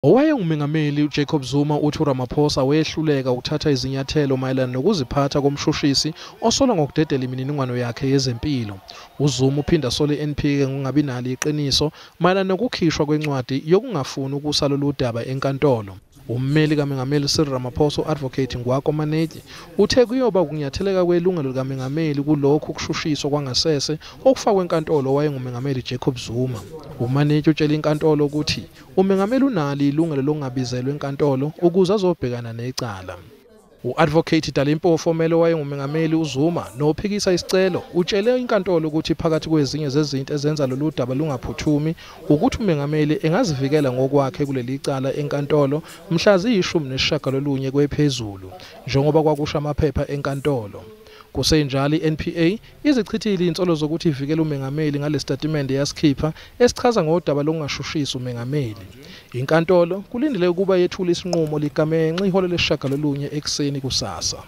Owayengumengameli uJacob Zuma uthi uRamaphosa wehluleka ukuthatha izinyathelo mayelana nokuziphatha komshushisi osolwa ngokudedela imininingwano yakhe yezempilo. UZuma uphinde asole i-NPA ngokungabi nalo iqiniso mayelana nokukhishwa kwencwadi yokungafuni ukusa lolu daba enkantolo. Ummeli kaMengameli Cyril Ramaphosa u-Advocate Ngwako Manetye uthe kuyoba ukunyatheleka kwelungelo likamengameli kulokhu kushushiswa kwangasese okufakwe enkantolo owayengumengameli Jacob Zuma. UManetye utshele inkantolo ukuthi umengameli unalo ilungelo lokungabizelwa enkantolo ukuze azobhekana necala. U-Advocate Dali Mpofu omele owayengumengameli uZuma nophikisa isicelo utshele inkantolo ukuthi phakathi kwezinye zezinto ezenza lolu daba lungaphuthumi ukuthi umengameli engazivikela ngokwakhe kuleli cala enkantolo mhla ziyi-19 kwephezulu njengoba kwakusho amaphepha enkantolo. Kusenjalo, i-NPA izichithile izinsolo zokuthi ivikela umengameli ngalesitatimende yasikhipha esichaza ngodaba lokungashushisi umengameli. Inkantolo kulindeleke ukuba yethule isinqumo ligamenxe ihora lesi-9 ekuseni kusasa.